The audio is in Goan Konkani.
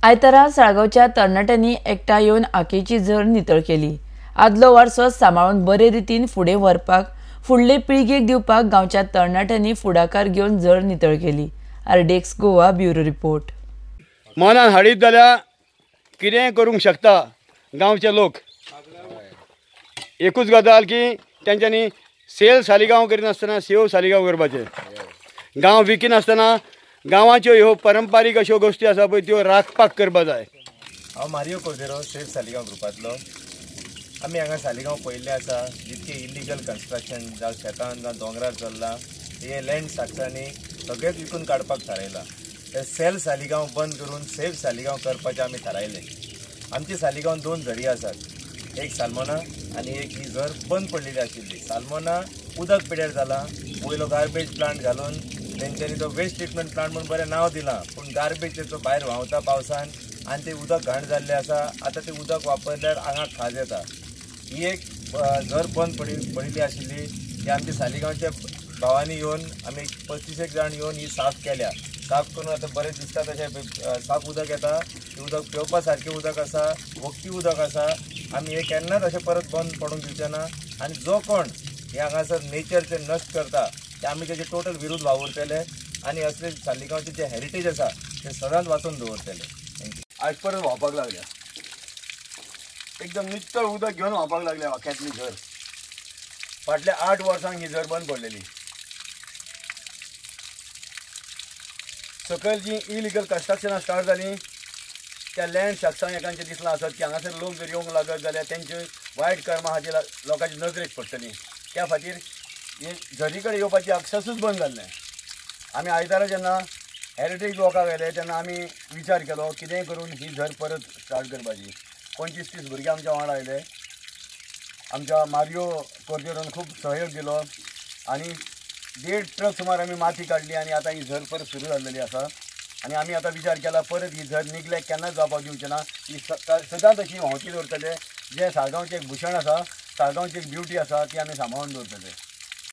आयतारा साळगांवच्या तरणाट्यांनी एकठांय येवन आकेची झर नितळ केली. आदलो वारसो सांबाळून बरे रितीन फुडें व्हरपाक फुडले पिळगेक दिवपाक गांवच्या तरणाट्यांनी फुडाकार घेवन झर नितळ केली. RDX Goa bureau report. मनान हाडीत जाल्यार कितेंय करूंक शकता गांवचे लोक. एकूच गजाल की तेंच्यांनी सेल सालिगांव करिनासतना सेव सालिगांव करपाचें. गांव विकिनासतना गांवाच्यो ह्यो परंपारीक अश्यो गोश्टी आसा पळय त्यो राखपाक करपा जाय. हांव मारियो कोर्देरो, सेव सालिगांव ग्रुपांतलो. आमी हांगा सालिगांव पळयल्लें आसा, जितकें इलिगल कन्स्ट्रक्शन जावं शेतान जावं दोंगरार चल्लां, हे लँड साक्षांनी सगळेंच विकून काडपाक थारायलां. ते सेल सालिगांव बंद करून सेव सालिगांव करपाचें आमी थारायलें. आमची सालिगांव दोन झरी आसात, एक सालमोना आनी एक ही झर बंद पडलेली आशिल्ली. सालमोना उदक पिड्यार जालां, वयलो गार्बेज प्लांट घालून तेंच्यांनी तो वेस्ट ट्रिटमेंट प्लांट म्हूण बरें नांव दिलां, पूण गार्बेज तेचो भायर व्हांवता पावसान आनी तें उदक घाण जाल्लें आसा. आतां तें उदक वापरल्यार आंगाक खाज येता. ही एक झर बंद पडिल्ली आशिल्ली. ती आमच्या सालिगांवच्या भावांनी येवन आमी 25 जाण येवन ही साफ केल्या. साफ करून आतां बरें दिसता तशें साफ उदक येता. तें उदक पिवपा सारकें उदक आसा, वखदी उदक आसा. आमी हें केन्नाच अशें परत बंद पडूंक दिवचे ना. आनी जो कोण हे हांगासर नेचर जे नश्ट करता ते आमी तेजे टोटल विरुद्ध वावुरतले आनी असले सालिगांवचे जे हेरिटेज आसा ते सदांच वाचोवन दवरतले. Thank you. आयज परत व्हांवपाक लागल्या, एकदम नितळ उदक घेवन व्हांवपाक लागल्या वाक्यांतली झर. फाटल्या 8 वर्सांक ही झर बंद पडलेली. सकयल जी इलिगल कन्स्ट्रक्शनां स्टार्ट जालीं त्या लँड शाक्सांक एकांचें दिसलां आसत की हांगासर लोक जर येवंक लागत जाल्यार तेंचे वायट कर्मां हाचे लोकांचे नजरेक पडटलीं. त्या खातीर हे झरी कडेन येवपाची अक्षसूच बंद जाल्लें. आमी आयतारा जेन्ना हेरिटेज वॉकाक गेले तेन्ना आमी विचार केलो कितेंय करून ही झर परत स्टार्ट करपाची. 25-30 भुरगे आमच्या वांगडा आयले. आमच्या मारियो कोर्देरोन खूब सहयोग दिलो आनी 1.5 ट्रक सुमार आमी माती काडली आनी आतां ही झर परत सुरू जाल्लेली आसा. आनी आमी आतां विचार केला परत ही झर निगलेक्ट केन्नाच जावपाक दिवचे ना. ही सदांच अशी व्हांवती दवरतले. जें साळगांवचें एक भूशण आसा, साळगांवची एक ब्युटी आसा, ती आमी सांबाळून दवरतले.